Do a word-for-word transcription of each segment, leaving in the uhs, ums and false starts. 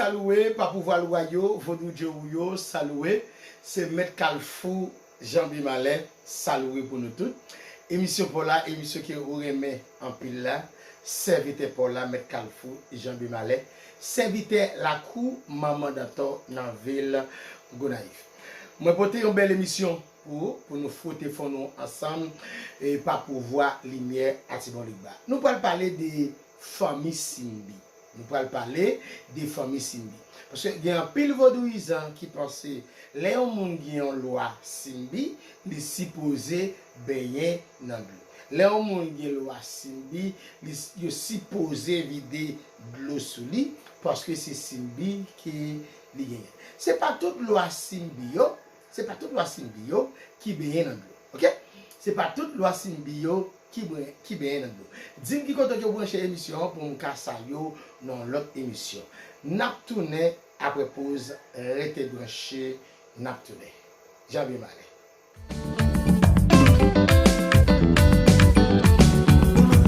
Salué pa pouvwa lwa yo, vodou djowou yo, salué. Se Mèt Kalfou, Jan B. Malè, salué pou nou tout. Emisyon pa w la, emisyon ke ou renmen anpil la, sèvitè pa w la, Mèt Kalfou, Jan B. Malè, sèvitè lakou Manman Dantò nan vil Gonayiv. Mwen pote yon bèl emisyon pou ou, pou nou fwote fon nou ansanm, e pa pouvwa limyè Atibonligba. Nou pral pale de fanmi Simbi. Nou pral pale de fanmi Simbi. Paske gen anpil vodouyizan ki panse lè yon moun gen yon lwa Simbi, li sipoze benyen nan dlo. Lè yon moun gen lwa Simbi, li, yo sipoze vide dlo sou li, paske se Simbi ke li genyen. Se pa tout lwa Simbi yo, se pa tout lwa Simbi yo ki benyen nan dlo. Oke? Se pa tout lwa Simbi yo ki bren-, ki benyen nan dlo. Di m ki kote ke w branche emisyon an pou m ka salye w nan yon lòt emisyon. N ap tounen apre poz, rete branche, n ap tounen. Jan B. Malè.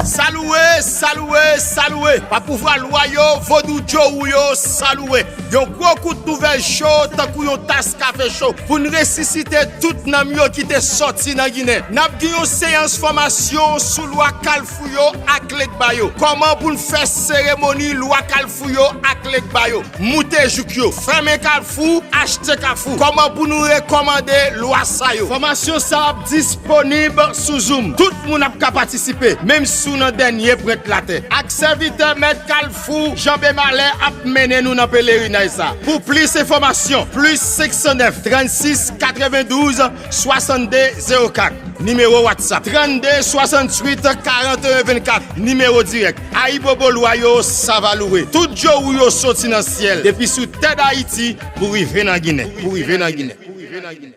Salué, salué, salué. Pa pouvwa lwa yo, vodou djowou yo, salué. Yon gwo kout nouvèl cho, tankou yon tas kafe cho, pou n resisite tout nanm yo ki te sòti nan Ginen. N ap gen yon seyans fòmasyon sou lwa Kalfou yo ak Legba yo. Kòman pou n fè seremoni lwa Kalfou yo ak Legba yo. Moute jouk yo, fèmen Kalfou, achte Kafou. Kòman pou nou rekòmande lwa sa yo? Fòmasyon sa ap disponib sou Zoom. Tout moun ap ka patisipe, menm si w nan dènye pwent latè. Ak sèvitè Mèt Kalfou, Jan B. Malè ap mennen nou nan pelerinaj sa. Pou plis enfòmasyon, plis senk san nèf, trannsis, katrevendouz, swasannde, zewo kat. Nimewo WhatsApp, trannde, swasanntuit, karanteyen, vennkat. Nimewo dirèk, Ayibobo lwa yo, Savalouwe. Tout djowou yo soti nan syèl, depi sou tè Dayiti pou rive nan Ginen, pou rive nan Ginen.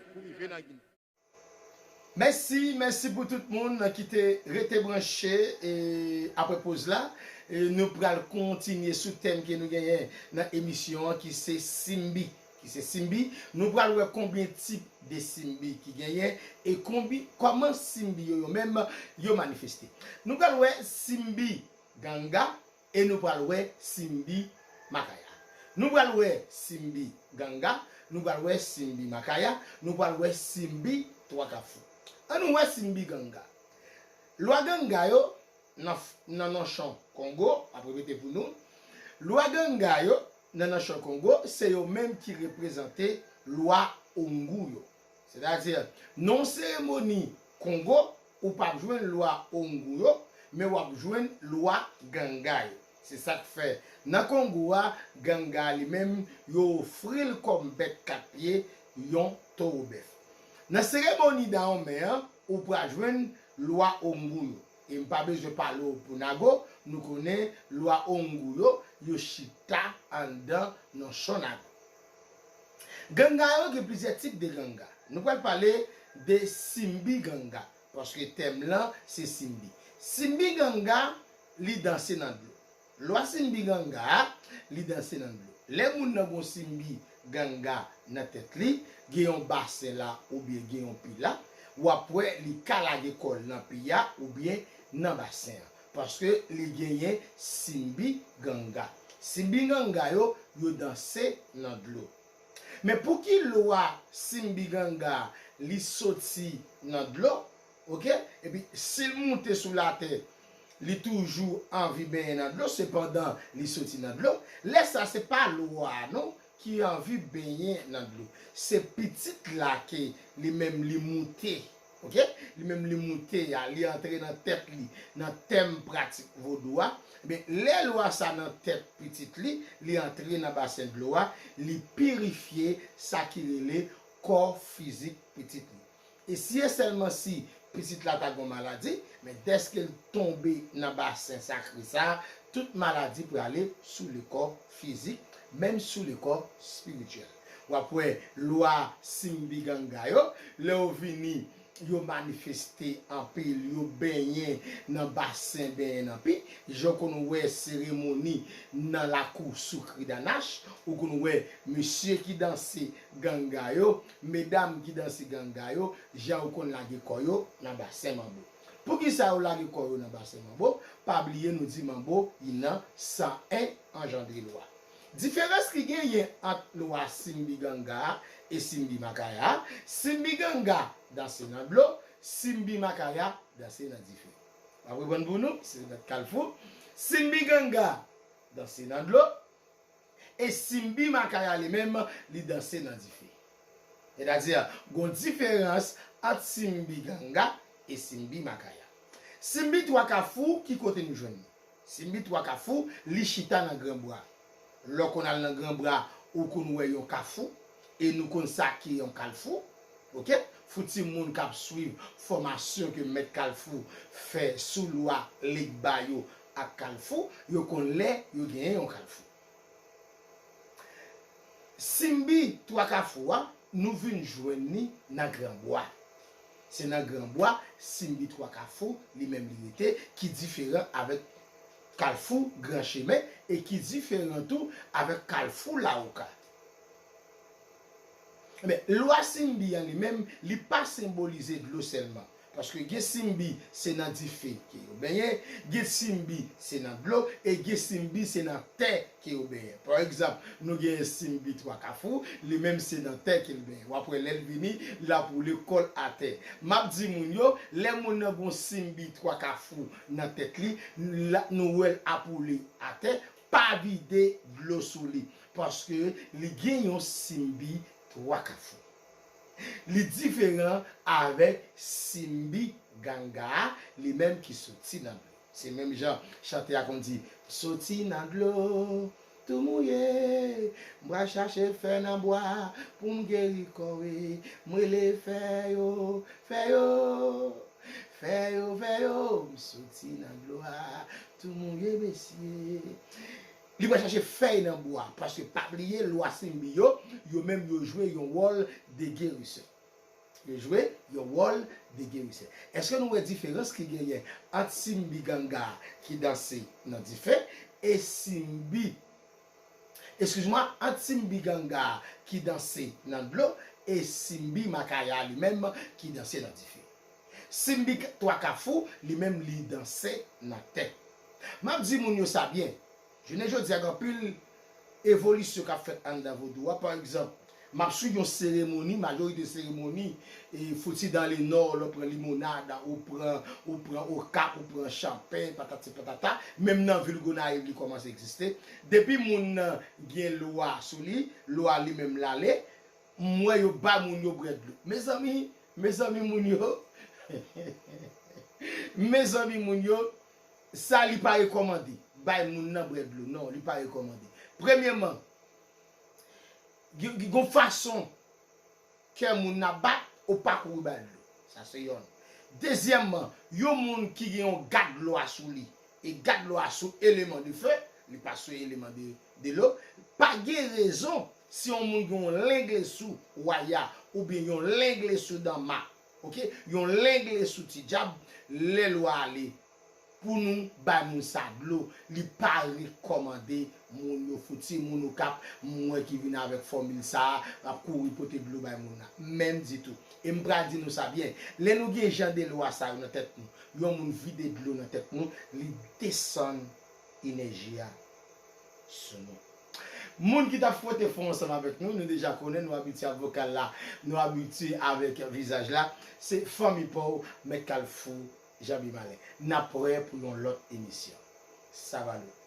Mèsi, mèsi pou tout moun ki te rete branche, e apre poz la, e nou pral kontinye sou tèm ke nou genyen nan emisyon an ki se Simbi, ki se Simbi. Nou pral wè konbyen tip de Simbi ki genyen e konbi-, kòman Simbi yo, yo menm yo manifeste. Nou pral wè Simbi Ganga, e nou pral wè Simbi Makaya. Nou pral wè Simbi Ganga, nou pral wè Simbi Makaya, nou pral wè Simbi Twa Kafou. Ann nou wè Simbi Ganga. Lwa Ganga yo nan, nan Nanchon Kongo, m ap repete pou nou. Lwa Ganga yo nan Nanchon Kongo, se yo menm ki reprezante lwa Ongu yo. Sètadi, nan yon seremoni Kongo, ou p ap jwenn lwa Ongu yo, men w ap jwenn lwa Ganga yo. Se sa k fè, nan Kongo a, Ganga a li menm, yo ofri l kòm bèt kat pye, yon towo bèf. Nan seremoni Dahomey an, ou pral jwenn lwa Ongu yo. E m pa bezwen pale w pou Nago, nou konnen lwa Ongu yo, yo chita anndan Nanchon Nago. Ganga yo gen plizyè tip de Ganga. Nou pral pale de Simbi Ganga, paske tèm lan se Simbi. Simbi Ganga, li danse nan dlo. Lwa Simbi Ganga a, li danse nan dlo. Lè moun nan gon Simbi Ganga nan tèt li, gen yon basen la oubyen gen yon pi la, w ap wè li ka lage kò l nan pi a oubyen nan basen an, paske li genyen Simbi Ganga. Simbi Ganga yo, yo danse nan dlo. Men pouki lwa Simbi Ganga li soti nan dlo, oke? Epi si l moute sou latè, li toujou anvi benyen nan dlo, sepandan li soti nan dlo. Lè sa, se pa lwa a non ki anvi benyen nan dlo. Se pitit la ke li menm li moute. Oke? Li menm li moute a, li antre nan tèt li, nan tèm pratik vodou a. Ebyen, lè lwa sa nan tèt pitit li, li antre nan basen dlo a, li pirifye sa ki rele kò fizik pitit li. E si e sèlman si pitit la ta gon maladi, men dèske l tonbe nan basen sakre sa a, tout maladi prale sou le kò fizik, menm sou le kò espirityèl. W ap wè lwa Simbi Ganga yo, lè yo vini, yo manifeste anpil, yo benyen nan basen benyen nan pi, jan w konn wè seremoni nan lakou Soukri Danach, ou konn wè mesye ki danse Ganga yo, medam ki danse Ganga yo, jan yo konn lage kò yo nan basen manbo. Poukisa yo lage kò yo nan basen manbo? Pa bliye nou di manbo, li nan san en anjandre lwa. Diferans ki genyen ant lwa Simbi Ganga a e Simbi Makaya a, Simbi Ganga danse nan dlo, Simbi Makaya danse nan dife. W ap reprann pou nou, se mèt Kalfou. Simbi Ganga danse nan dlo, e Simbi Makaya li menm, li danse nan dife. Sètadi, gon diferans ant Simbi Ganga e Simbi Makaya. Simbi Twa Kafou, ki kote nou jwenn li? Simbi Twa Kafou, li chita nan granbwa. Lè w konn al nan granbwa, ou konn wè yon kafou, e nou konn sa ki yon kalfou. Oke? Fouti moun k ap swiv fòmasyon ke mèt Kalfou fè sou lwa Legba yo ak kalfou, yo konn lè yo genyen yon kalfou. Simbi Twa Kafou a, nou vin jwenn li nan granbwa. Se nan granbwa Simbi Twa Kafou li menm li rete, ki diferan avèk kalfou Gran Chemen e ki diferan tou avèk kalfou Lawoka. Men, lwa Simbi an li menm, li pa senbolize dlo sèlman. Paske gen Simbi, se nan dife ke yo benyen, gen Simbi, se nan dlo, e gen Simbi, se nan tè ke yo benyen. Pa egzanp, nou gen Simbi Twa Kafou, li menm se nan tè ke l benyen. W ap wè lè l vini, l ap woule kò l atè. M ap di moun yo, lè moun nan gon Simbi Twa Kafou nan tèt li, l a- nou wè l ap woule atè, pa vide dlo sou li, paske li gen yon Simbi Twa Kafou. Li diferan avèk Simbi Ganga a, li menm ki soti nan dlo. Se menm jan chante a konn di, soti nan dlo, tou mouye, m pral chache fè nan bwa pou m geri kò wi, m rele fè yo, fè yo, fè yo, fè yo, m soti nan dlo a, tou mouye mesye. Li pral chache fèy nan bwa, paske pa bliye lwa Simbi yo, yo menm yo jwe yon wòl de gerisè. Yo jwe yon wòl de gerisè. Èske nou wè diferans ki genyen ant Simbi Ganga ki danse nan dife e Simbi, eskiz mwa, ant Simbi Ganga ki danse nan dlo e Simbi Makaya li menm ki danse nan dife? Simbi Twa Kafou, li menm li danse nan tè. M ap di moun yo sa byen. Jounen jodi a, gen anpil evolisyon k ap fèt anndan vodou a. Pa egzanp, m ap swiv yon seremoni, majorite seremoni, e fouti dan le nò, lè w pran limonad, ou pran, ou pran okap, ou pran chanpen, patati patata. Menm nan vil Gonayiv, li kòmanse egziste. Depi moun nan gen lwa sou li, lwa li menm l ale, m wè yo bay moun yo bwè dlo. Mezanmi, mezanmi moun yo, mezanmi moun yo, sa li pa rekòmande. Bay moun nan bwè dlo. Non, li pa rekòmande. Premyèman, gen gen yon fason kè moun nan bat, ou pa kouri bay dlo. Sa se yonn. Dezyèmman, yon moun ki gen yon gad lwa sou li, e gad lwa sou eleman de fe, li pa sou eleman de, de lo, pa gen rezon si yon moun gen yon lengle sou waya oubyen yon lengle sou danma, oke, yon lengle sou ti dyab, lè lwa ale, pou nou bay moun sa dlo, li pa rekòmande moun yo fouti moun okap, m wè ki vin avèk fòmil sa a, ap kouri pote dlo bay moun nan. Menm ditou. E m pral di nou sa byen, lè nou gen jan de lwa sa yo nan tèt nou, yon moun vide dlo nan tèt nou, li desann enèji a sou nou. Moun ki t ap fwote fon ansanm avèk nou, nou deja konnen, nou abitye ak vokal la, nou abitye avèk vizaj la, se fanmi pa w, Mèt Kalfou, Janbi Malen. N ap prè pou yon lòt emisyon. Savalou.